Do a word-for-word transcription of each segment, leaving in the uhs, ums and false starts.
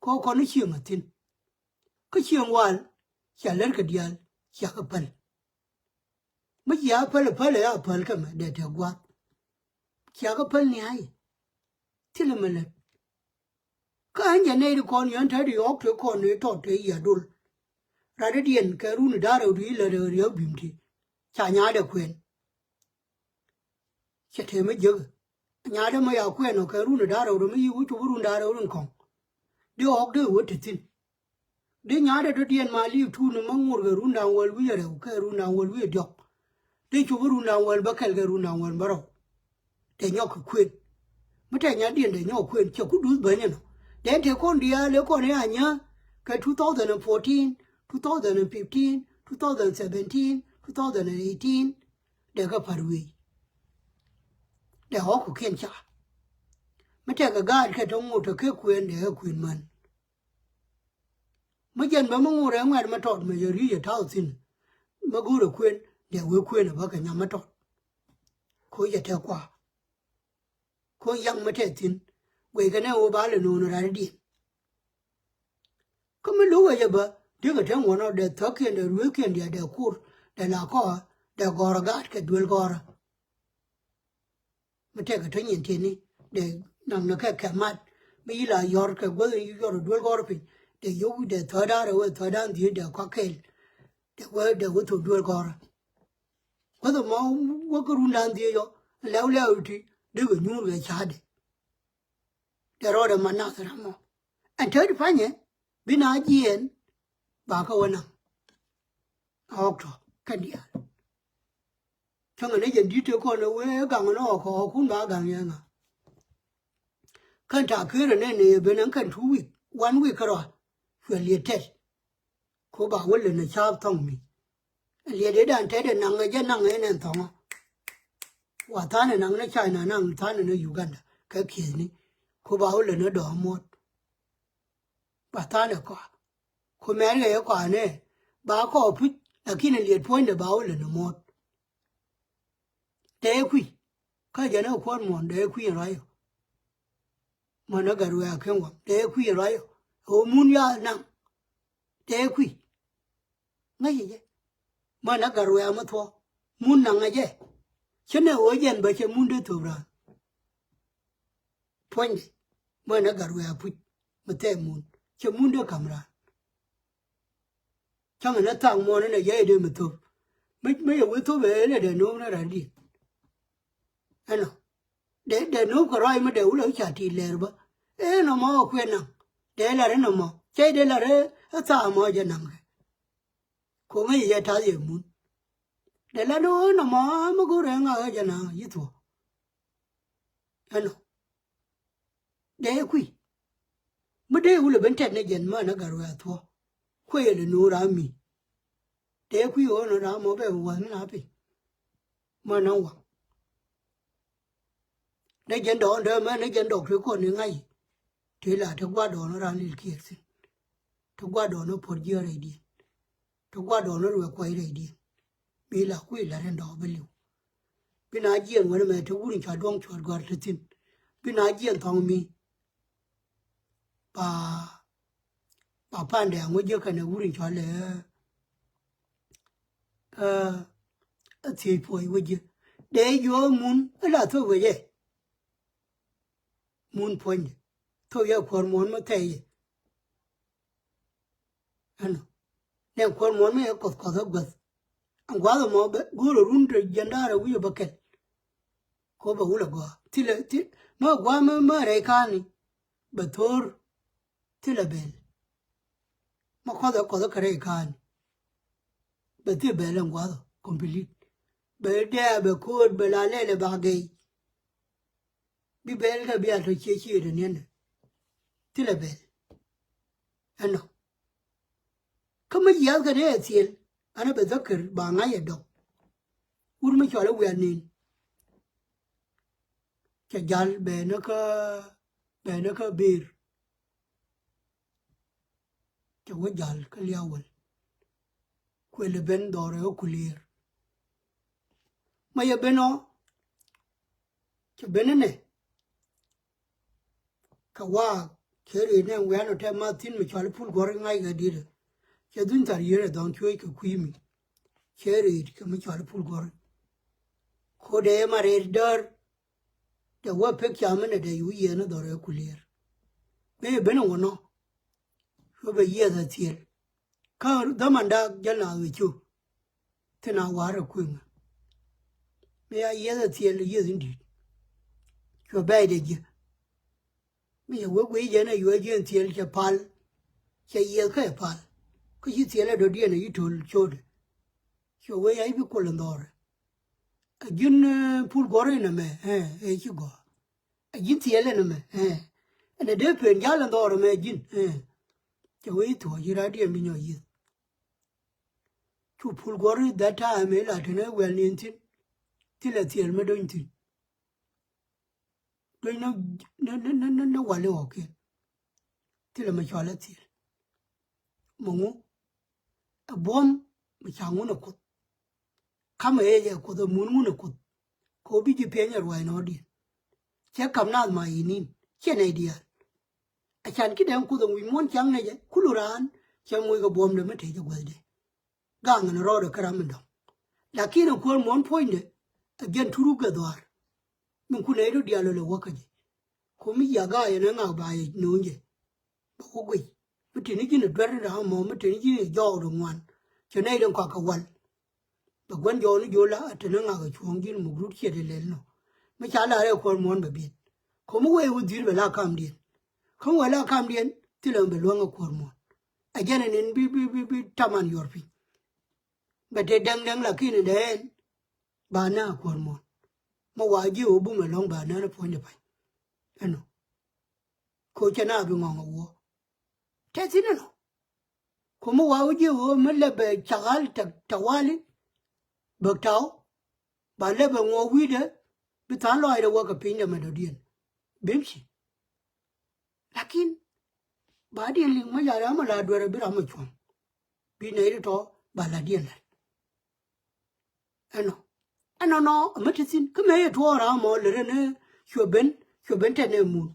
kɔ kɔn i̱ cieŋ a thi̱n. Kä cieŋ wal cia lät kɛ diaal, cia kɛ päl. Mi cia päl päl ɛ a päl kɛ mɛ dee te gua̱a̱th. Cia kɛ päl nia̱a̱c. Thilɛ mɛ lät. Kä ɣän jɛ nɛy ti kɔn yɔ̱n te ti ɣɔ̱k te kɔn ni tɔt te yia dol. Rat i̱ diɛn kɛ run i̱ da̱r rɛw ti i̱ lät rɛw riäk bi̱m ti. Ca nyaatdɛ kuɛn. Cɛ tëë mi jiäk. Nyaatdä mi ya kuɛn ɔ kɛ run da̱ŋ rɛw rɛw mi yi wä cop run da̱ŋ rɛw run kɔŋ. Di ɣɔk di wä te thi̱n. Di nyaatdä dɔ̱diɛn ma li̱i̱p tuun mi ŋur kɛ run da̱ŋ wäl wi̱cɛ rɛw kɛ run da̱ŋ wäl wi̱cɛ diɔ̱k. Di cop run da̱ŋ wäl bä kɛl kɛ run da̱ŋ wäl bä rɛw. Dee nyɔk kɛ kuën. Mi tɛ nyatdiɛn dee nyɔk kuën cɛ ku duth bäny ɛnɔ. Dee tëë kɔn diaal ëë kɔn ëë anyä kɛ two thousand and fourteen, two thousand and fifteen, two thousand seventeen, two thousand and eighteen. Dee kä pa̱t wi̱i̱. Dee ɣɔ̱k kukiɛn ca. Mi tɛkɛ gaat kɛ tɔ̱ ŋot tɔ̱ kɛ kuën dee kɛ kuën män. Mi jɛn bä mi ŋot rɛɛ ŋuɛ̈t mi tɔt mi yɛ ri̱i̱c ɛ ta̱a̱ thi̱n. Mi go̱o̱rɛ kuën dee wee kuën ɛ bä kɛ nyam mi tɔt. Koc ɛ tɛk kua. Koc yaŋ mi tɛk thi̱n. Guɛckɛ nɛ ɣöö ba lɛ no̱o̱ŋ ɛ rat i̱diɛn. Kä mi lo̱k ɛ jɛ bä, dikɛ te ŋuɔ̱nɔ dee thäkiɛn dee rueekiɛn diaal dee kur, dee la kɔɔä, dee gɔ̱rä gaat kɛ duel gɔ̱rä. Mi tɛkɛ te nyin tiɛni, dee naŋ ni kɛ kɛ mat, mi yi la yɔr kɛ guäth in yi yɔr duel gɔ̱rä piny, dee yio̱w dee thädan rɛw ɛ thädan dhiec dee kɔak kɛɛl, dee wä, dee wä thok duel gɔ̱rä. Guäth ɛmɔ wä kä rundan dhiec ɔ, lɛw lɛw ti, dee kɛ nyuur kɛ ca̱a̱dɛ. Dee rɔɔdɛ man nath ram mɔ. Ɛn te ti panyɛ, bi na jiɛɛn, ba kä wä naŋ. A ɣɔk tɔ, kɛn diaal. Cäŋɛ ni jɛ di̱t te kɔn ɛ wee gaŋ ni ɣɔk ɣɔk kun ba gaŋ yɛ ŋa. Kɛn ta̱a̱ kerɛ nɛ nɛ yɛ ben ɛn kɛn two week, one week kärɔa. Cuɛ liet tɛt. Ko ba wä lät ni ca̱a̱p thɔŋ mi. Liet i̱ dan tɛt ɛ naŋ ɛ jɛ naŋ ɛ nɛn thɔŋɔ. Wa tha̱a̱n ɛ naŋ ni China naŋ tha̱a̱n ɛ ni Uganda kɛ kiethni. Ko ba wä lät ni dɔ̱ɔ̱k muɔ̱t. Ba tha̱a̱n ɛ kɔa. Ko mɛr kɛ yɛ kɔa nɛ ba kɔa puc lakin ɛ liet puɔ̱nydɛ ba wä lät ni muɔ̱t. Dee kui̱ kä jɛn ɛ kuɔ̱t muɔ̱n dee kui̱ ɛ ruac ɔ. Män ɛ gat wɛ̈ɛ̈ a ken waŋ dee kui̱ ɛ ruac ɔ. Ɛ ɣöö mun ya naŋ dee kui̱. Ŋäcɛ jɛ. Män ɛ gat wɛ̈ɛ̈ mi thuɔ̱k mun naŋ ɛ jɛ. Cä nɛ ɣöö jɛn bä cɛ mun dee thöp raan. Puɔ̱nydɛ män ɛ gat wɛ̈ɛ̈ a puc mi thɛɛk mun cɛ mun dee ka̱m raan. Cäŋ ɛn ɛ thaak muɔ̱ɔ̱n ɛn ɛ yɛy dee mi thop. Mi, mi yɛ wee thop ɛ lɛ dee no̱o̱m ni rɛl di̱t. Ɛnɔ. Dee, dee no̱o̱m kɛ ruac mi dee wulɛ ca ti lɛɛr bä. Ëë nɔmɔ ɛ kuɛn naŋ. Dee lar ɛn nɔmɔ. Cɛy dee lar ɛ thaak mɔ jɛ naŋ kɛ. Ko̱ŋä yɛ tath yɛ mun. Dee lar ni ɣöö nɔmɔ mi go̱rɛ ŋa̱k ɛ jɛ naŋ yi thuɔ̱k. Ɛnɔ. Dee kui̱. Mi dee wulɛ ben tɛt ni jɛn mänä gat ruɛ a thuɔ̱k. Kuɛ yɛ lɛ no̱o̱ŋ ram mi. Dee kui̱ ɣöö nɔ ram mɔ bɛ wa̱th mi na piny. Mänä waŋ. Dee jɛn dɔɔn dee mänä jɛn dɔk ti kɔn ni ŋa̱c. Ti la ti gua̱dɔɔn ran lil kiɛɛr thi̱n. Ti gua̱dɔɔn puɔ̱t jiäär rɛydiɛn. Ti gua̱dɔɔn ruɛ kuay rɛydiɛn. Mi la kui̱ la rɛn dɔɔk bi li̱w. Bi na jiɛn wänä mɛ ti wur in ca duɔ̱ŋ cuɔt gɔ̱r ti thi̱n. Bi na jiɛn thɔŋ mi. Ba, ba pandɛ aŋu jiäk kɛnɛ wur in ca lɛ. Ɛ, ɛ thiec puɔc wä jiäk. Dee jiɔ mun ila thok wecɛ. Mun puɔ̱nydɛ. Thok yɛ kuɔr muɔ̱n mɔ thɛy yɛ. Ɛnɔ. Nɛ kuɔr muɔ̱n mi ɛ kɔth kɔth ɛ guäth. Ɛn gua̱th ɛmɔ bɛ go̱o̱r ɛ run te jiɛn da̱a̱r ɛ wi̱i̱ ɛ bä kɛl. Ko bɛ wulɛ gɔaa. Thilɛ, thil, mɛ gua̱a̱ mɛ, mɛ rɛy ka̱a̱ni. Bɛ tho̱o̱r. Thilɛ bɛl. Mɛ kɔth ɛ kɔth ɛ kɛ rɛy ka̱a̱ni. Bɛ thil bɛl ɛn gua̱th ɔ. Complete. Bɛ dɛɛ bɛ ko̱o̱t bɛ la lɛl ɛ ba gɛy. Bi bɛl kɛ bia tɔ cie cie tɔ niɛn. Thilɛ bɛl. Ɛnɔ. Kä mi yiath kɛ ni ɛ thiel. Ɛn ɛ bɛ dhäkär ba ŋa̱c ɛ dɔk. Wur mi cɔal ɛ wiatnin. Cɛ jal bɛ ni kä, bɛ ni kä ber. Cɛ wä jal kä lia̱a̱ wäl. Kuël ɛ ben dhɔr ɛ ɣä kulier. Ma yɛ ben ɔ. Cɛ ben inɛ. Kɛ waak. Cɛ rëët nɛ wian ɔ tɛ math thi̱n mi cɔal i̱ Pul Guɔ̱r i̱ ŋa̱c kɛ di̱t ɛ. Cɛ dhuny thar yiër ɛ dhɔŋ cuec kɛ kui̱ mi. Cɛ rëët kɛ mi cɔal i̱ Pul Guɔ̱r i̱. Ko̱dɛ ma rɛɛt däär. Dɛ wä pek ca minɛ dɛ yu yiɛn i̱ dhɔr ɛ kulier. Mëë ben ɛ wä nɔ. Cuɛ bɛ yiɛth ɛ thiel. Kä dhamanda jäl na ɣöö cu. Thin a wa̱r ɛ kueŋä. Mi a yieth a thiel yieth in di̱i̱t. Cuɛ bɛɛy dɛ jiɛ. Mi cɛ wek wec jɛn a yuɛ jiɛn thiel cɛ pal. Cɛ yieth kä ɛ pal. Kä ci thiel a dɔ̱diɛn a yi to̱l codɛ. Cuɛ wec a i̱ bi kuɔl in dhɔrɛ. A ji̱n Pul Guɔ̱r in ɛmɛ ɛ ɛ ci gɔaa. A ji̱n thiɛl ɛn ɛmɛ ɛ ɛn ɛ dee pen jal ɛn dhɔr ɛmɛ a ji̱n ɛ. Cɛ wee i̱ thuɔ̱ɔ̱c i̱ ra̱diɛn bi nyɔk yieth. Cu Pul Guɔ̱r i̱ that time ëë la tɛn ɛ wɛl ni ɛn thi̱n. Thilɛ thiɛl mi dony thi̱n. Dony ni ni ni ni ni wal i̱ ɣɔ̱kiɛn. Thilɛ mi cɔal ɛ thiɛl. Mi ŋu ɛ buɔ̱m mi ca ŋun ɛ kuoth. Kamɛ ëë jɛ kuoth ɛ mun ŋun ɛ kuoth. Kɛ ɣöö bi ji̱ piɛny ɛ ruac nɔɔdiɛn. Cɛ kam naath ma yi̱ ni̱n ciɛ nɛy diaal. A can ki dɛŋ kuoth ɛ wi̱i̱ muɔ̱ɔ̱n caŋ nɛ jɛ kulu raan. Cɛ moc kɛ buɔ̱mdɛ mi tëë jɛ guäthdɛ. Gaŋ ɛn rɔɔdɛ kä ram mi dɔ̱ŋ. Lakin ɛ kuäär muɔ̱ɔ̱n puɔ̱nydɛ. Ɛ jɛn turuk kɛ dhuaar. Min kun nɛy rɔ diaal ɔ lɛ wäkä jɛ. Ku mi yia ga̱a̱c ɛn ɛ ŋak ba yɛ no̱o̱ŋ jɛ. Bɛ wä guic mi teni ji̱n ɛ duer in ram mɔ mi teni ji̱n ɛ jɔɔk dɛ ŋuan. Cɛ nɛy den kɔak kɛ wal. Bɛ gua̱n jɔɔk ni jo̱o̱la a teni ŋak ɛ cuɔ̱ɔ̱ŋ ji̱n muk rut ciɛt ɛ lɛl nɔ. Mi ca lar ɛ kuäär muɔ̱ɔ̱n bɛ biɛt. Kä mi wee wä dhi̱i̱r bɛ la kamdiɛn. Kä mi wee la kamdiɛn thilɛ mi bɛ luäŋ ɛ kuäär muɔ̱ɔ̱n. Ɛ jɛn ɛn in bi bi bi bi taman yuɔr piny. Bɛ te dɛŋ dɛŋ lakin in dee ɛn. Ba na kuäär muɔ̱ɔ̱n. Mi wa ji̱ wä bum ɛlɔ̱ŋ ba na ni puɔ̱nydɛ pa̱ny. Ɛnɔ. Ko cɛ na bi ŋɔŋ a wuɔ. Tɛ thi̱n ɛnɔ. Ku mi wa wä ji̱ wä mi lɛ bɛ cakal tɛ tawali. Bɛ taw. Ba lɛ bɛ ŋuɔ wi̱i̱dɛ. Bi tha̱a̱ŋ lɔaacdɛ wä kɛ piny dɛ mɛ dɔ̱diɛn. Bim ci. Lakin ba diɛn liŋ mi ca ram mi la duer bi ram mi cuɔ̱ŋ. Bi nɛy ti tɔ ba la diɛn lɛl. Ɛnɔ. Ɛnɔ nɔ mi ti thi̱n kä mëë yɛ tuɔɔk ram mɔ lɛ ren cuɛ ben cuɛ ben tɛn ɛ mun.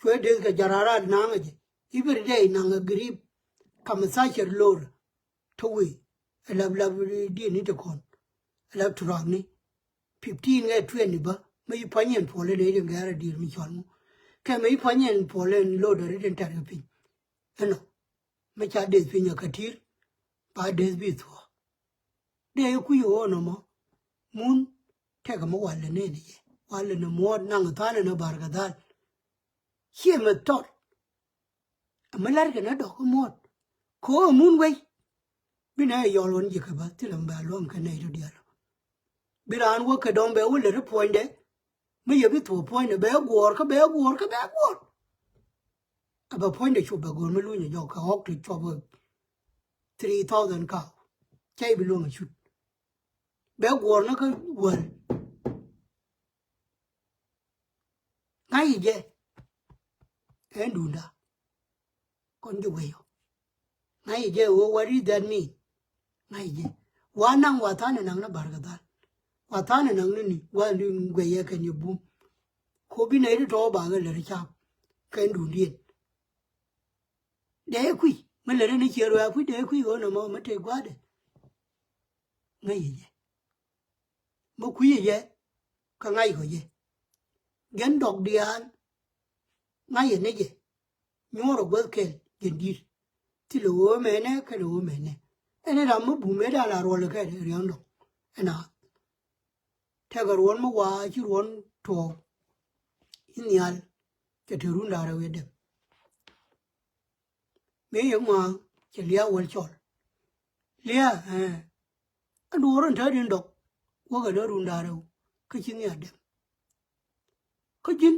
Cuɛ deth kɛ ja̱ra̱ra̱ naŋ ɛ jɛ i̱ bi ri dɛy naŋ ɛ grip. Kam ɛ tha̱a̱ cɛ lor. Te wee ɛ lap lap diɛn ni te kɔn. Ɛ lap turakni. Fifteen kɛ twenty bä mi ci pua̱ny ɛn puɔl ɛn ɛ ri gɛr ɛ dier mi cɔl ŋu. Kɛ mi ci pua̱ny ɛn puɔl ɛn lor dɛ ri den tɛr kɛ piny. Ɛnɔ. Mi ca deth piny ɛ kä ti̱i̱r ba deth bi thuɔ̱ɔ̱. Dee kui̱ ɣöö nɔmɔ mun tɛkɛ mi walɛ nɛn yɛ walɛ ni muɔ̱ɔ̱t naŋ tha̱a̱n ɛn ɛ bar kɛ dhal. Ciɛ mɛ thɔt. Ɛ mi la̱rkɛ ni dɔ̱k kä muɔ̱ɔ̱t kɛ ɣöö mun wec. Bi nɛ yɔl ɣän ji̱ kɛ bä thilɛ mi bɛ a luäŋ kɛ nɛy ti diaal. Bi raan wä kɛ dɔ̱ŋ bɛ wä lät i̱ puɔ̱nydɛ. Mi yɛ bi thuɔ̱ɔ̱ puɔ̱nydɛ bɛ guɔ̱ɔ̱r kä bɛ guɔ̱ɔ̱r kä bɛ guɔ̱ɔ̱r. A bɛ puɔ̱nydɛ cop bɛ go̱o̱r mi lunyɛ jɔk kɛ ɣɔk ti cuɔp three thousand kaw. Cɛ i̱ bi luäŋ a cut bɛ guɔ̱ɔ̱r ni kä wäl. Ŋa̱c i̱ jɛ ɛn duunda. Kɔn ji̱ weyɔ. Ŋa̱c i̱ jɛ ɣöö what is that mean? Ŋa̱c i̱ jɛ wa naŋ wa tha̱a̱n ɛ naŋ ni barkɛ dhal. Wa tha̱a̱n ɛ naŋ ni ni wa ni guɛyɛ kɛn yɛ bum. Ko bi nɛy ti tɔ̱ ba kɛ lät cap kɛn duundiɛn. Dee kui̱ mi lät ni ciɛ ruɛɛ kui̱ dee kui̱ ɣöö nɔmɔ mi tëë gua̱a̱dɛ. Ŋäc yɛ jɛ mi kui̱ yɛ jɛ. Kä ŋa̱c kɔ jɛ. Jɛn dɔk diaal ŋa̱c yɛ ni jɛ. Nyuɔ̱ɔ̱r ɛ guäth kɛl jɛn di̱t. Thilɛ ɣöö mɛnɛ kɛnɛ ɣöö mɛnɛ. Ɛn ɛ ram mi bum mëë da̱a̱n la ruɔl kɛ ria̱ŋ dɔk. Ɛn a tɛkɛ ruɔ̱n mi waa ci ruɔ̱n tuɔɔk. I̱ nhial cɛ te run da̱a̱n rɛw yɛ dɛm. Mëë yɛ ŋua̱a̱ŋ cɛ lia̱a̱ wäl cɔl. Lia̱a̱ ɛɛ. Ɛn duɔ̱ɔ̱r ɛn täätdiɛn dɔk wäkɛ lä run da̱a̱n rɛw kä ci nhial dɛm. Kä ji̱n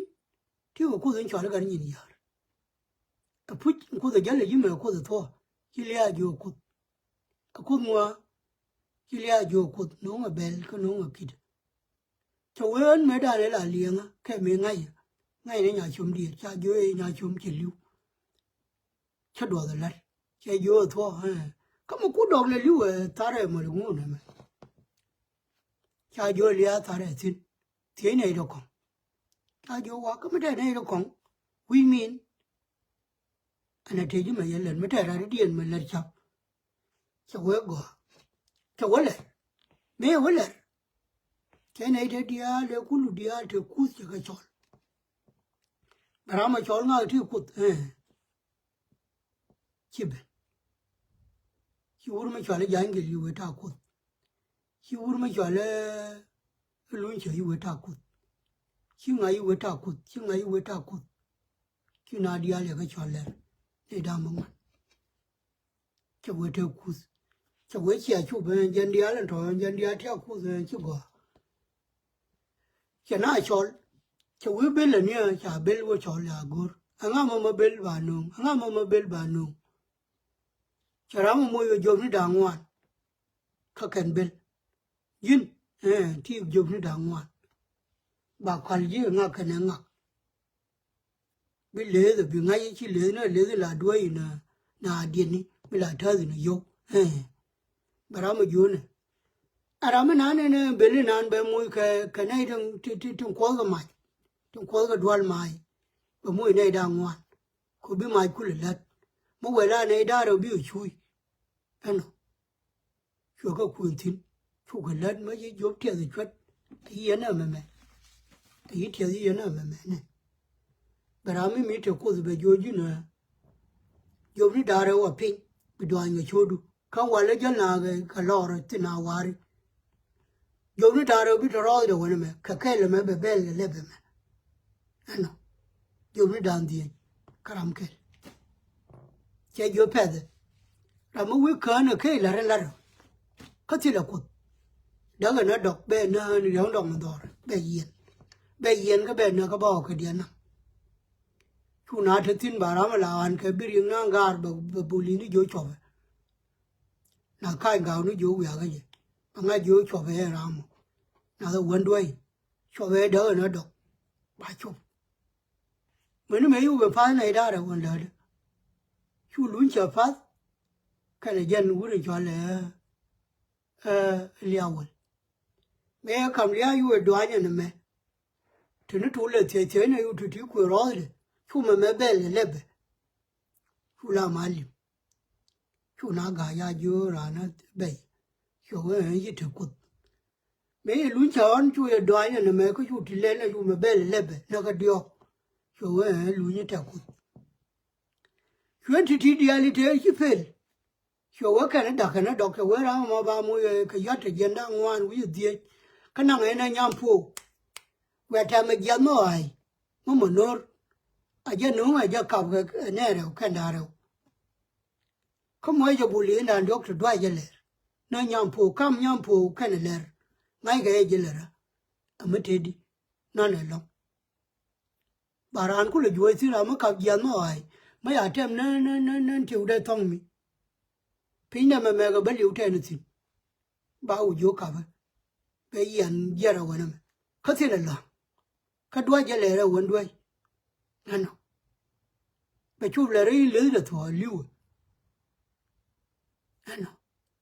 ti kɛ kuoth in cɔal i̱ gat nyin ya̱a̱r. Ɛ puc in kuoth ɛ jäl ɛ ji̱ mɛ kuoth ɛ thuɔ̱ɔ̱ ci lia̱a̱ jiök kuoth. Ɛ kuoth ŋua̱a̱ ci lia̱a̱ jiök kuoth no̱o̱ŋ ɛ bɛl kä no̱o̱ŋ ɛ ki̱t. Cɛ wee ɣän mëëdan ëë la liɛŋä kɛ mëë ŋa̱cä. Ŋa̱cä ni nya com diet ca jiök ëë nya com cɛ li̱w. Cä duɔth ɛ la̱t cɛ jiök ɛ thuɔ̱ɔ̱ ɛ kä mi ku dɔk lɛ li̱w ɛ tharɛ mɔl ŋuun ɛmɛ. Ca jiök lia̱a̱ tharɛ thi̱n thiec nɛy dɔ̱kɔ̱ŋ. Ca jiök wa kä mi dee nɛy dɔ̱kɔ̱ŋ wi̱i̱ min. Ɛn a tëë ji̱ mɛ yɛ lät mi tɛɛr a di diɛn mɛ lät cap. Cɛ wee gɔaa. Cɛ wee lɛr. Mëë wee lɛr. Cɛ nɛy te diaal ɛ kulu diaal te kuth cɛ kɛ cɔl. Bɛ ram a cɔl ŋak ti kuth, eh. Ci ben. Ci wur mi cɔal i̱ Ja̱a̱ny Gil yi wee ta̱a̱ kuth. Ci wur mi cɔal i̱ Luny Cɛ yi wee ta̱a̱ kuth. Ci ŋa̱ yi wee ta̱a̱ kuth. Ci ŋa̱ yi wee ta̱a̱ kuth. Ci na diaal yɛ kɛ cɔl lɛr. Ni da̱a̱m mi ŋuan. Cɛ wee te kuth. Cɛ wee cia cop ɛn jɛn diaal ɛn tɔ̱ ɛn jɛn diaal tiak kuth ɛn ci gɔaa. Cɛ na cɔl. Cɛ wee bel ɛn yɛ ca bel wä cɔl ya go̱r. Ɛŋa mɔ mɔ bel ba no̱o̱ŋ. Ɛŋa mɔ mɔ bel ba no̱o̱ŋ. Cɛ ram mɔ moc wä jop ni da̱a̱ŋ ŋuan. Kä kɛn bel. Ji̱n, eh, ti jop ni da̱a̱ŋ ŋuan. Ba kɔl ji̱ ŋak kɛn ɛ ŋak. Bi leeth bi ŋa̱c ci leeth ni leeth la duɔ̱ɔ̱c na, na dietni bi la täth ni yio̱w. Eh. Bɛ ram mi juɔ̱ɔ̱nɛ. A ram mi nan ni beli nan bɛ moc kɛ, kɛ nɛy tin, tin, tin, tin kuɔth kɛ mac. Tin kuɔth kɛ dual mac. Bɛ moc nɛy da̱a̱ŋ ŋuan. Kɛ bi mac kulɛ lät. Mi wɛl a nɛy da̱a̱ rɛw bi ɛ cuuc. Ɛnɔ. Cuɛ kɛ kuën thi̱n. Cukɛ lät mä ci jop tiɛth cuɛt. Ayi yɛn ɛmɛmɛ. Ayi tiɛth yi yɛn ɛmɛmɛ nɛ. Bɛ ram mi mi te kuoth bɛ jiɔ ji̱n ɛ. Jop ni da̱rɛ wä piny. Bi duany kɛ co̱o̱du. Kä walɛ jäl na kɛ lɔr thin a wari. Jop ni da̱rɛ bi te rɔɔth dɛ wän ɛmɛ. Kɛ kɛl ɛmɛ bɛ bɛl kɛ lɛp ɛmɛ. Ɛnɔ. Jop ni da̱a̱n dhieny. Kä ram kɛl. Cɛ jiɔ pɛthɛ. Ram mi wi̱i̱ kään ɛ kɛ i̱ la̱r in la̱r. Kä thilɛ kuoth. Däkɛ nä dɔk bɛ nä ni riäŋ dɔk mi dhɔr. Bɛ yiɛn. Bɛ yiɛn kä bɛ nä kä bä ɔk kɛ diɛn na. Cu na te thi̱n ba ram ala ɣan kɛ bi riäŋ na gaar bɛ, bɛ boli ni jiɔ cuɔpɛ. Na kac gaw ni jiɔ wiakä jɛ. Bɛ ŋa̱c jiɔ cuɔpɛ ɛ ram mɔ. Na thɛ wän duäc. Cuɔpɛ däk ɛn ɛ dɔk. Ba cuɔp. Mëni mëë yuk bɛ pa̱th nɛy da̱rɛ wän lätdä. Cu luny cɛ pa̱th. Kɛnɛ jɛn wut in cɔal ɛ, ɛ, liawäl. Mëë kam lia̱a̱ yuk ɛ duany ɛn ɛmɛ. Teni tuul ɛ thiec thiec nɛ yuk ti̱ti̱ kuëë rɔ̱ɔ̱thdɛ. Cu mɛmɛ bɛl ɛ lɛpɛ. Cu la ma li̱m. Cu na ga̱a̱c a jiöör raan a bɛy. Cuɛ wee ɣän ci te kuoth. Mëë yɛ luny cä ɣɔn cu yɛ duany ɛn ɛmɛ kä cu ti lɛl ɛ cu mɛ bɛl ɛ lɛpɛ näkä diɔ̱ɔ̱k. Cuɛ wee ɣän luny ɛ tɛ kuoth. Cuɛ ti ti diaal i̱ tëë ci pel. Cuɛ wee kɛn i̱ da̱k kɛn i̱ dɔk cuɛ wee ram ɛmɔ ba moc ɛ kɛ yɔ̱t ɛ jiɛn da̱ŋ ŋuan wi̱c ɛ dhiec. Kä naŋ ɛn ɛ nyam puɔw. Wɛ tɛm ɛ jiɛth mɔ ɣa̱c. Mɔ mɔ no̱r. A jɛ no̱o̱ŋ a jɛ kap kɛ nɛɛ rɛw kɛn da̱a̱ rɛw. Kä muɔc jɛ bul i̱ ndan diɔ̱k ti duac jɛ lɛr. Nä nyam puɔw kam nyam puɔw kɛn lɛr. Ŋa̱ckɛ jɛ lɛr. Ɛ mi tëëdi. Nɔn ɛ lɔ̱ŋ. Ba raan kulɛ juɔc thi̱n ram mi kap jiath mi ɣa̱a̱c. Mi ya tɛm nä, nä, nä, nä tiw dee thɔ̱ŋ mi. Piny dɛ mɛmɛ kɛ bä liw tɛn thi̱n. Ba wi̱c jiök kapä. Bɛ yian jiɛt ɛ wänä mɛ. Kä thilɛ la̱a̱ŋ. Kä duac jɛ lɛr ɛ wän duac. Ɛnɔ. Bɛ cup lɛr i̱ leth dɛ thuɔ̱ɔ̱ li̱wɛ. Ɛnɔ.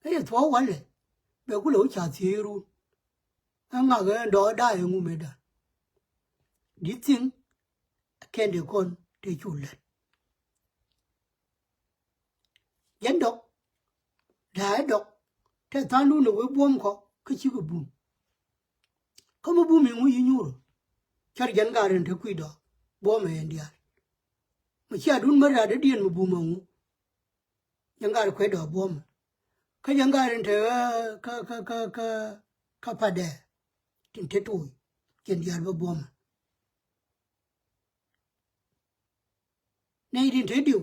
Ɛ yɛ thuɔ̱ɔ̱ walɛ. Bɛ kulɛ wä ca thiec run. Ɛ ŋak ɛ dɔɔk da̱a̱ ɛ ŋu mëë da̱a̱n. Di̱t thi̱n. Ɛ kɛn dee kɔn tëë cu lät. Jɛn dɔk. Da̱a̱ ɛ dɔk. Tɛ tha̱a̱ŋdun ɛ wee buɔ̱m kɔ kä cikɛ bum. Kä mi bum i̱ ŋu yi nyuur. Cär jɛn garin te kui̱ dɔɔk buɔ̱m ɛ ɛn diaal. Mi cia dun mi rat dee diɛn mi bum ɛ ŋu. Jɛn gar kuec dɔɔk buɔ̱m ɛ. Kä jɛn garin te kä kä kä kä kä padɛ. Tin te tuuc. Jɛn diaal bä buɔ̱m ɛ. Nɛy tin te diw.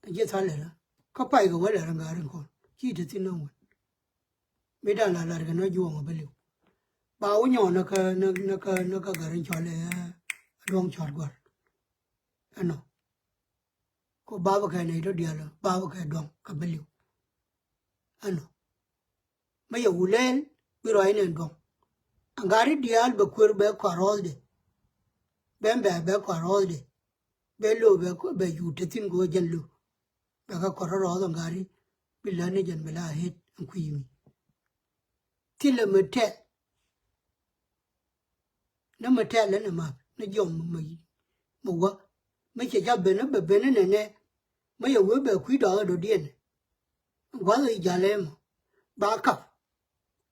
Ɛ ji̱ thal lɛrä kä pay kɛ wä lɛrä ŋa̱r in kɔn ci te thi̱n nɔŋ wän. Mi da̱ŋ la lar kɛ nɔ juɔ̱ɔ̱ŋ ɛ bä liw. Ba wä nyɔɔn nä kä nä kä nä kä gär in cɔl ɛ duɔ̱ŋ cɔt gua̱r. Ɛnɔ. Ku bapä kɛ nɛy tɔ diaal bapä kɛ duɔ̱ŋ kɛ bä liw. Ɛnɔ. Mi yɛ wulɛl bi ruac nɛn duɔ̱ŋ. Aŋgari diaal bɛ kuer bɛ kɔa rɔɔthdɛ. Bɛ bɛ bɛ kɔa rɔɔthdɛ. Bɛ lo̱o̱ bɛ bɛ yut te thi̱n go̱o̱ jɛn lo̱o̱. Bɛ kɛ kɔt rɔɔth aŋgari bi lät ni jɛn bɛ la het ɛn kui̱ mi. Thilɛ mi tɛl. Ni mi tɛl ni math ni jiɔm mi mi wä mi cɛ ca ben ni bɛ ben ni nɛnɛ. Mä yɛ wee bɛ kui̱ dɔɔk ɛ dɔ̱diɛn. Gua̱th i̱ ja̱l ɛmɔ ba kap.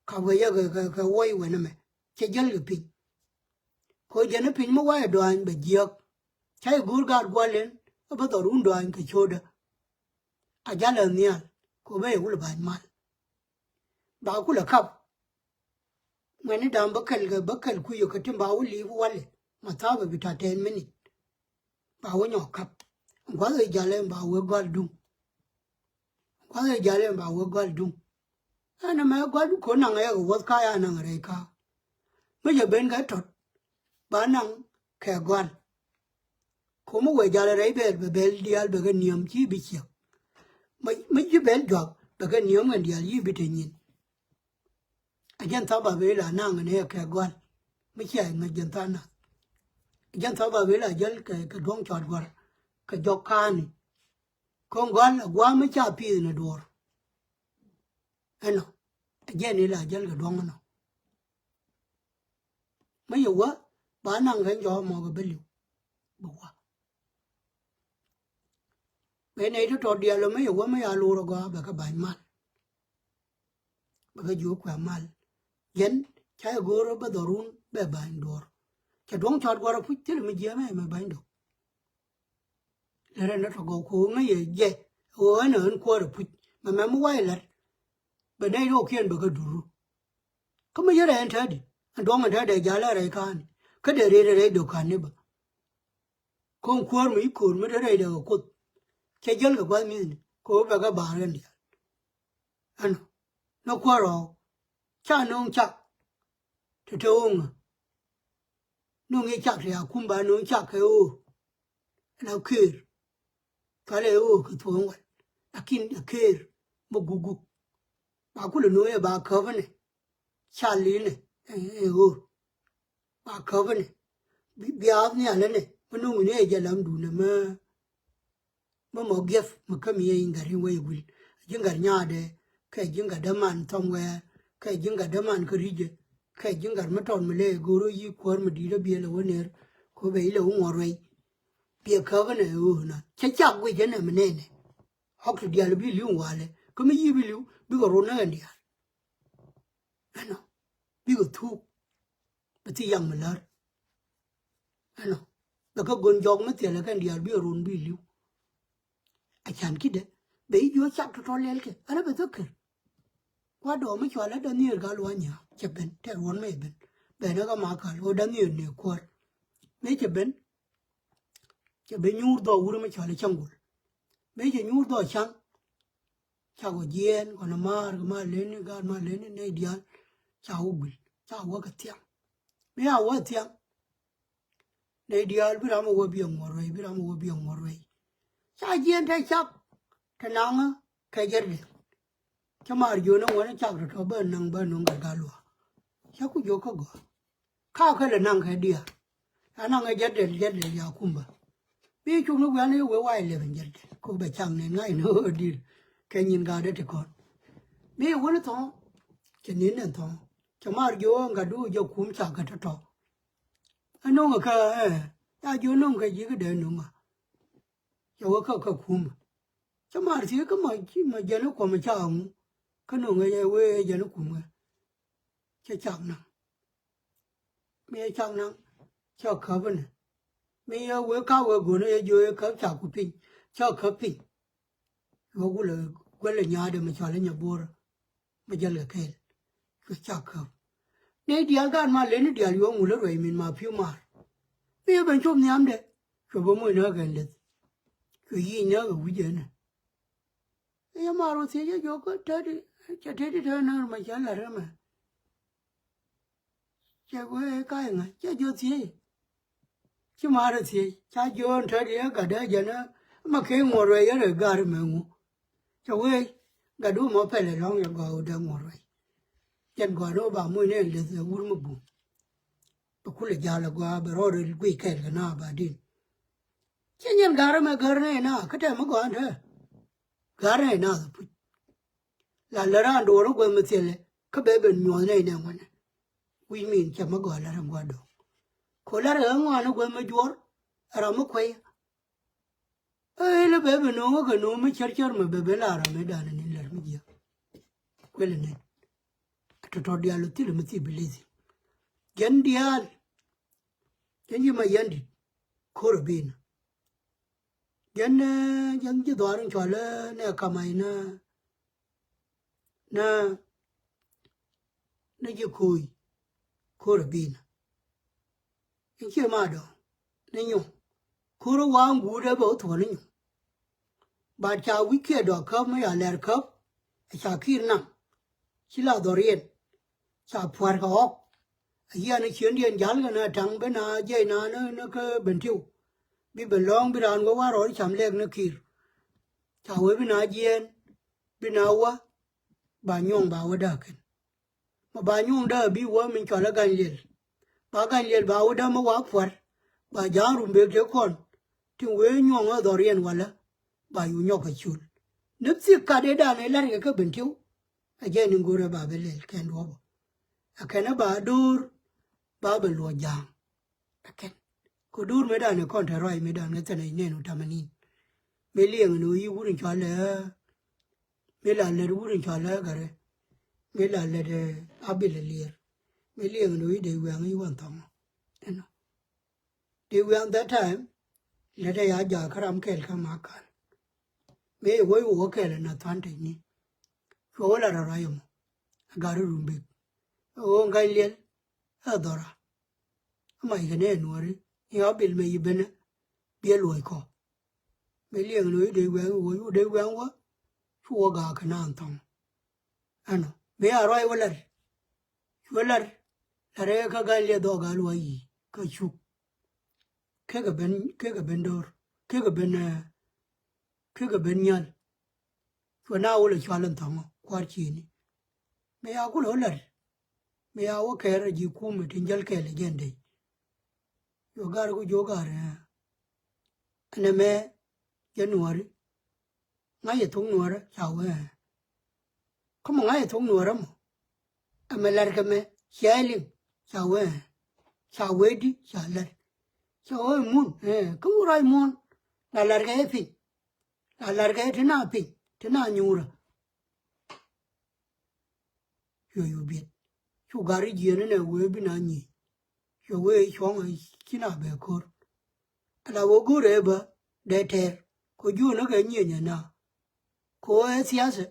Kap kɛ yɛ kɛ kɛ wuɔy wɛn ɛmɛ cɛ jäl kɛ piny. Kɛ jɛn ɛ piny mi wayɛ dɔany bɛ jiääk. Ca yɛ go̱o̱r gaat gua̱l ɛn ɛ bä dhɔr wun dɔany kɛ codä. A ja̱l ɛ nhial kɛ bä yɛ wul ba̱ny mal. Ba kulɛ kap. Ŋuɛ̈ni da̱a̱m bä kɛl kɛ bä kɛl kui̱ yɛ kɛ tim ba wä li̱i̱p walɛ. Ma tha̱a̱p ɛ bi ta̱ ten minit. Ba wä nyɔk kap. Gua̱th i̱ ja̱l ɛn ba wee gɔal duŋ. Gua̱th i̱ ja̱l ɛn ba wee gɔal duŋ. Ɛn ɛmɛ gɔal duŋ ko̱n naŋ ɛ kɛ wuɔth ka ya naŋ rɛy ka. Mi jɛ ben kɛ tɔt ba naŋ kɛ gɔal. Ko̱mi wee jal rɛy bɛl bɛ bɛl diaal bɛ kɛ niɔm ci bi ciɛk. Mi ci bɛl juak bɛ kɛ niɔm kɛn diaal yi bi te nyin. A jɛn thɔp a bɛ la naŋ ni kɛ gɔal. Mi cia ŋäc jɛn thɔp nath. A jɛn thɔp a bɛ la jäl kɛ duɔ̱ŋ cɔt guar kɛ jɔk ka̱a̱ni. Ko̱ŋ gɔal a gua̱a̱ mi ca pi̱i̱th ni duɔ̱ɔ̱r. Ɛnɔ a jɛn ila jäl kɛ duɔ̱ŋ ɛnɔ. Mi yɛ wä ba naŋ kɛ jɔɔk mɔk ɛ bä li̱w. Bɛ wä bɛ nɛy ti tɔt diaal ɔ mi yɛ wä mi ya lo̱r ɛ gɔaa bɛ kɛ ba̱ny mal. Bɛ kɛ jiök kuɛ mal. Yɛn ca yɛ go̱o̱r bä dhɔrun bɛ ba̱ny duɔ̱ɔ̱r. Cɛ duɔ̱ŋ cɔt guar ɛ puc thilɛ mi jiɛmɛ mɛ ba̱ny dɔ̱k. Lɛ rɛn dɔ tɔ gɔw ko̱o̱ŋä yɛ jɛ ɣöö ɛn ɣän kuäär ɛ puc mɛ mɛm wä ilɛt. Bɛ nɛy rɔɔkiɛn bɛ kä duru. Kä mi yɛ rɛn täädi ɛn duɔ̱ŋ ɛn täädi ɛ ja̱l ɛ rɛy ka̱a̱ni kä dee rɛy rɛy dee ka̱a̱ni bä. Ko̱o̱ŋ kuäär mi i̱ ko̱o̱r mi dee rɛy dee kɛ kuoth. Cɛ jäl kɛ gua̱th mi̱thni kɛ ɣöö bɛ kɛ ba̱a̱r kɛn diaal. Ɛnɔ nɔ kuäär rɔɔk ca no̱o̱ŋ cak. Te te ɣööŋä no̱o̱ŋ i̱ cak te a kum ba no̱o̱ŋ cak kɛ ɣöö ɛn a këër. Cualɛ ɣöö kɛ thuɔ̱ɔ̱ŋ wal lakin a këër mɛ guk guk. Ba kulɛ no̱o̱ŋ ɛ ba käp ɛnɛ cal inɛ ɛ ɣöö ba käp ɛnɛ biaath nhial ɛnɛ mɛ no̱o̱ŋ inɛ ɛ jɛ lamdun ɛmɛ. Mä mɔ giɛf mä kä mi yɛ i̱ gat in wec i̱ guil ji̱ gat nyaadɛ kɛ ji̱ gat däman thɔm wɛɛr kɛ ji̱ gat däman kä ri̱cɛ kɛ ji̱ gat mä tɔt mi lɛ go̱o̱r wä yi̱ kuäär mi di̱i̱t wä biɛl ɛ wä ner. Ko̱ bɛ ilɛ wä ŋuɔ̱t ruɛy biɛ käk ɛnɛ ɣöö na cä cak guic ɛnɛ mi nɛnɛ. Ɣɔk ti diaal bi li̱w walɛ kä mi yi̱ bi li̱w bikɛ run nä ɛn diaal. Ɛnɔ bikɛ thuuk. Bɛ thi yaŋ mi lär. Ɛnɔ bɛ kä gon jɔk mi thiɛl ɛ kɛn diaal bi ɛ run bi li̱w. A can kidɛ bɛ i̱ jiö cak tɔ̱tɔ̱ lɛl kɛ ɛn ɛ bɛ thäk kɛr. Wa dɔɔ mi cual ɛ Daniel gal wa nya̱a̱ cɛ ben tɛr wun mɛ ben. Bɛ nɛ kä ma kal ɣöö Daniel ni kuäär. Mëë cɛ ben cɛ ben nyuur dhɔk wur mi cual ɛ cäŋ gul. Mëë cɛ nyuur dhɔk ca̱ŋ. Cakɔ jiɛɛn kɔnɛ maar kɛ maar leni gaat maar leni nɛy diaal. Ca wä guil ca wä kɛ thiaŋ. Mi a wä thiaŋ. Nɛy diaal bi ram a wä biɛ ŋuɔ̱t ruɛy bi ram a wä biɛ ŋuɔ̱t ruɛy. Ca jiɛɛn te cak te naŋä kɛ jɛrdɛ. Cä maar jiön a ŋuɔ̱t cak tɔ̱tɔ̱ bä naŋ bä nuŋ kɛ gal luaak. Cä ku jiök kä gɔaa. Ka kɛ lɛ naŋ kɛ diaal. A naŋ kɛ jɛrdɛ jɛrdɛ ya kumbä. Bi cum ni wian i̱ wee wa ilɛpɛn jɛrdɛ ko bɛ cak nɛn ŋa̱c ni ɣöö dil. Kɛ nyin gatdä ti kɔn mi wä ni thɔ̱ŋ. Cɛ nin nɛn thɔ̱ŋ cɛ maar jiö ŋa̱t du jɛ kum cak kɛ tɔ̱tɔ̱. Ɛ no̱ŋ kä ɛ ya jiö no̱ŋ kɛ ji̱ kä dee no̱ŋ a. Cɛ wä kä kä kum cɛ maar thiee kä ma jiɛn ni kuɔm ca ŋu. Kä no̱ŋ ɛ wee jiɛn ni kum ɛ. Cɛ cak naŋ mi ɛ cak naŋ cɛ käp inɛ. Mi ɛ wee ka wee go̱n ɛ jiö ɛ käp cak ku piny cɛ käp piny. Yuɔ gulɛ guɛlɛ nyaadɛ mi cɔal inyɛ buɔrä. Mi jäl kɛ kɛɛl cuɛ cak käp. Nɛy diaal gaat ma leni diaal yuɔ ŋul iruɛy min ma pi̱w maar. Mi yɛ ben cop nhiamdɛ cuɛ bä moc nääk kɛn leth. Cuɛ yic nääk kɛ wi̱c ɛnɛ. Yɛ maar wä thiec jɛ jɔk kä teti cɛ teti tɛ nääk ma cä lat ɛmɛ. Cɛ wee ka̱a̱c ŋa̱c cɛ jiɔ thiec. Ci ma̱a̱r thiec ca jiɔ̱ɔ̱n tɛt yɛ gatdä jɛn ɛ ma kee ŋuɔ̱t ruɛc yɛn ɛ ga̱r mɛ ŋu. Cɛ wee gatdu mɔ pɛl ɛ lɔ̱ŋ yɛ gɔaa wä dee ŋuɔ̱t ruɛc. Jɛn gɔaa ni wä ba muc ni ɛn leth ɛ wur mi bum. Bɛ kulɛ ja̱l ɛ gɔaa bɛ rɔɔd ɛ guic kɛɛl kɛ na ba din. Ci nyɛn ga̱r mɛ gär ni ɛn a kä tɛm mi gɔaa ɛn tɛ. Ga̱r ni ɛn a puc. La lät raan duɔ̱ɔ̱r i̱ guäth mi thilɛ kä bɛ ben nyuɔ̱th nɛy nɛ ŋuɛnɛ. Wi̱c min cɛ mi gɔaa lät in gua̱a̱r dɔ̱ŋ. Ko lät in ŋuan i̱ guäth mi juɔ̱ɔ̱r ɛ ram mi kuɛy. Ëë lɛ bɛ bɛ no̱o̱ŋ kä no̱o̱ŋ mi cär cär mɛ bɛ bɛ la ram mi danɛ ni lɛr mi jiɛ. Kuɛlɛ ni tɔ̱tɔ̱ diaal thil mi thil bi leth. Jɛn diaal. Jɛn ji̱ ma yɛn dit ko̱r ɛ bin. Jɛn jɛn ji̱ dhɔaar in cɔal ɛ nɛ kama inä nä nä ji̱ ko̱o̱y ko̱r ɛ bin. In ciɛ ma dɔ̱ŋ ni nyuŋ ko̱r ɛ wa̱a̱ ŋuut ɛ bɛ wä thuɔ̱n ni nyuŋ. Bat ca wi̱c kiɛ dɔ̱k käp mi ya lɛr käp ɛ ca ki̱i̱r naŋ. Ci la dhɔriɛn ca pua̱r kɛ ɣɔk. A yian a ciëndiɛn ja̱l kɛ na taŋ bi na jiɛc na ni ni kä Bentiu. Bi ben lɔ̱ɔ̱ŋ bi raan wä wa̱r rɔɔd cam lɛk ni ki̱i̱r. Ca wee bi na jiɛɛn bi na wä ba nyuɔ̱ŋ ba wä dääkɛn. Ma ba nyuɔ̱ŋ dää bi wä min cɔal ɛ ga̱ny liɛl. Ba ga̱ny liɛl ba wä dää ma wa pua̱r ba ja̱a̱ŋ rum bek tëë kɔn. Tin wee nyuɔ̱ŋ ɛ dhɔriɛn walä ba yu nyɔk kɛ cul. Ni thik kat ëëdan ëë la̱rkɛ kä Bentiu. A jɛ ni go̱rɛ ba bɛ lɛl kɛn duɔ̱ɔ̱p ɔ. A kɛn a ba do̱r ba bɛ luɔc ja̱a̱ŋ. A kɛn kɛ do̱r mëëdan ɛ kɔn te ruac mëëdan ɛ thɛn ɛ nɛn wä tamanin. Mëë liɛŋ ni wä yi wur in cɔal ɛ mëë la lät wur in cɔal ɛ gärɛ. Mëë la lät ɛ abil ɛ liɛr. Mëë liɛŋ ni wä yi dee wiaŋ yi wan thɔŋ ɛnɔ. Dee wiaŋ that time lät ɛ ya jaak kä ram kɛl kä ma kal. Mëë wä yi wä kɛl ɛ na thuan tecni. Cuɔ wä la rɔ ruac ɛmɔ. A gari rum bek ɛ ɣöö ŋa̱c liɛl ɛ dhɔra. Ama ikɛ nɛ nuɔri i̱ ɣä bil mɛ yi benɛ biɛ luɔc kɔ. Mɛ liɛŋ ni wä yi dee wiaŋ wä yi dee wiaŋ wä. Cu wä gaak kɛ naan thɔŋ. Ɛnɔ mëë a ruac wä lar. Cu wä lar lar ɛ kä ga̱ny liɛ dhɔk a luac yi kä cuk. Kekɛ ben kekɛ ben do̱r kekɛ ben kekɛ ben nyal. Cuɛ na wä lɛ cual in thɔŋɔ kua̱r ciëni. Mɛ ya kulɛ wä lar. Mɛ ya wä kɛɛr a ji̱ kumɛ tin jäl kɛɛl ɛ jɛn dec. Cuɛ gar ku jiök gar ɛ ɛnɛ mɛ jɛ nuɔri. Ŋa̱c ɛ thok nuɔrä ca wee. Kä mɔ ŋa̱c ɛ thok nuɔrä mɔ. Ɛmɛ lar kɛ mɛ cia liŋ ca wee. Ca wee di ca lar. Ca wee mun kä wä ruac muɔ̱ɔ̱n. La lar kɛ ɛ piny. La lar kɛ ɛ ti na piny ti na nyuurä. Cuɛ yu biɛt cu gari jiɛn inɛ wee bi na nyic. Cuɛ wee cuɔ̱ŋ ci na bɛ ko̱r. Ala wä go̱rɛ bä dee tɛɛr kɛ juunä kɛ nyieny ɛna. Kɛ ɣöö ɛ thiathɛ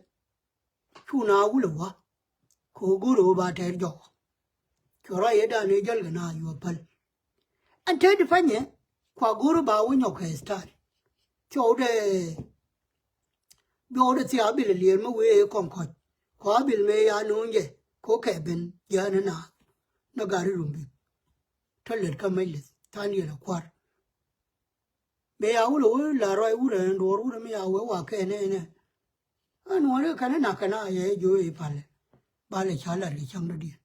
cu na wulɛ wä. Kɛ ɣöö go̱rɛ wä ba tɛɛr jɔk. Cuɛ ruac yɛ dan ëë jäl kɛ na yuɔ päl. Ɛn te di panyɛ kua go̱rɛ ba wä nyɔk kɛ star. Thiɔw dee Bi ɣɔw dee thia abil lier mi wee kɔn kɔc kɔ abil mi ya nuun jɛ kɔ kɛ ben jɛ ni na. Ni gari rum bi tɔ let kä meclith than yɛl a kuar. Mi ya wulɛ wulɛ la rɔy wulɛ ni duɔr wulɛ mi ya wee wa kɛ nɛ nɛ. Ɛn wani kɛn na kɛn a yɛ jo i palɛ. Balɛ ca lat kɛ cäŋ dɔ̱diɛn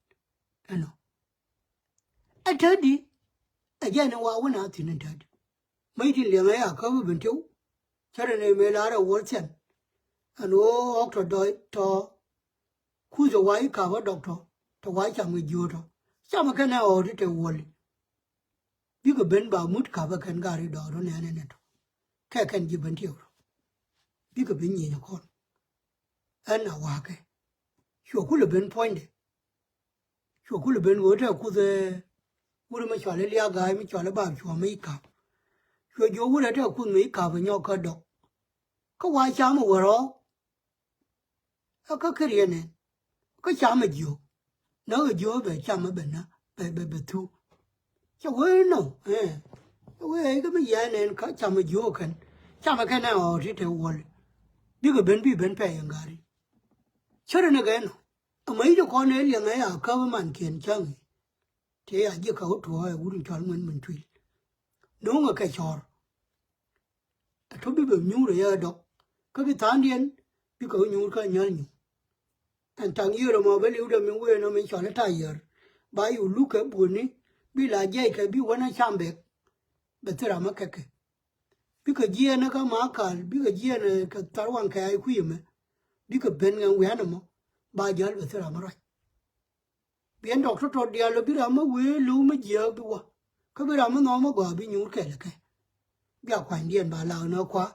ɛnɔ. Ɛ tädi ɛ jɛn in wa wä na thi̱n in tädi. Mäc tin liɛŋɛ ya käp i̱ ben tiw. Cärɛ ni mëë la̱rɛ wuɔl thiɛn. Ɛn ɣöö ɣɔ̱k tɔ dɔc tɔ kuth tɔ wa i̱ kap ɣä dɔk tɔ tɔ wa i̱ cam kɛ jiööt tɔ. Cam kɛn ɛ ɣɔ̱ɔ̱t i̱ te wuɔli. Bikɛ ben ba mut kap ɛ kɛn gaari dɔɔr rɔ nɛɛnɛ nɛ tɔ. Kɛ kɛn ji̱ ben tiw rɔ. Bikɛ ben nyieny ɛ kɔn. Ɛn a wa̱a̱kɛ cuɛ kulɛ ben puɔ̱nydɛ. Cuɛ kulɛ ben ɣöö te kuth ɛ wut mi cɔal i̱ liak ga̱a̱c mi cɔal i̱ bap cuɔ̱ɔ̱m mi i̱ kap. Cuɛ jiök wut ɛ te kuth mi i̱ kap ɛ nyɔk kä dɔk. Kä wa cam ɛ wärɔɔk. Ɛ kä kɛ riɛn ɛn kä cam ɛ jiök. Näk ɛ jiök bɛ cam ɛ bɛ na bɛ bɛ bɛ thu. Cɛ wee nɔ ɛ cɛ wee ɛ kä mi yɛn ɛn kä cam ɛ jiök kɛn. Cam ɛ kɛn ɛ ɣɔɔt ti te wuɔli. Bikɛ ben bi ben pɛy ɛn gari. Cärɛ ni kɛ nɔ. Ama i̱ ti kɔn ëë liɛŋɛ ya käp mankiɛn cäŋ i̱. Tëë ya ji̱ kɛ wä tuɔɔk ɛ wut in cɔal ŋuɛn min tuil. No̱o̱ŋɛ kɛ cɔɔr. Ɛ tɔ bi bɛ nyuur ɛ yɛ dɔk kä bi tha̱a̱ŋdiɛn. Bikɛ wä nyuur kä nyäl nyuur. Ɛn taŋ yiëër ɛmɔ bä li̱wdɛ min wëë nɔ min cɔal i̱ tayɛr. Ba yu luk kɛ buɔ̱ni bi la jiɛc kɛ bi wänä cam bɛk. Bɛ thil ram ɛ kɛkɛ. Bikɛ jiɛɛn kä ma kal bikɛ jiɛɛn kɛ thar waŋ kɛ ay kui̱ ɛmɛ. Bikɛ ben ŋɛn wian ɛmɔ ba jäl bɛ thil ram ɛ ruac. Biɛn dɔk tɔ̱tɔ̱ diaal ɔ bi ram mi wee lo̱w mi jiääk bi wä. Kä bi ram mi nhɔk mi gɔaa bi nyuur kɛl kɛ. Bia kuanydiɛn ba lak ni kua.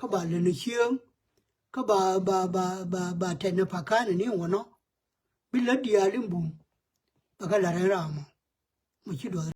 kä ba lät ni cieŋ, kä ba ba ba ba ba tɛt ni pa̱ka̱n ni wä nɔ. Bi lät diaal in bum bɛ kɛ la̱t ɛn raam mɔ. Mɔ ci duɔth.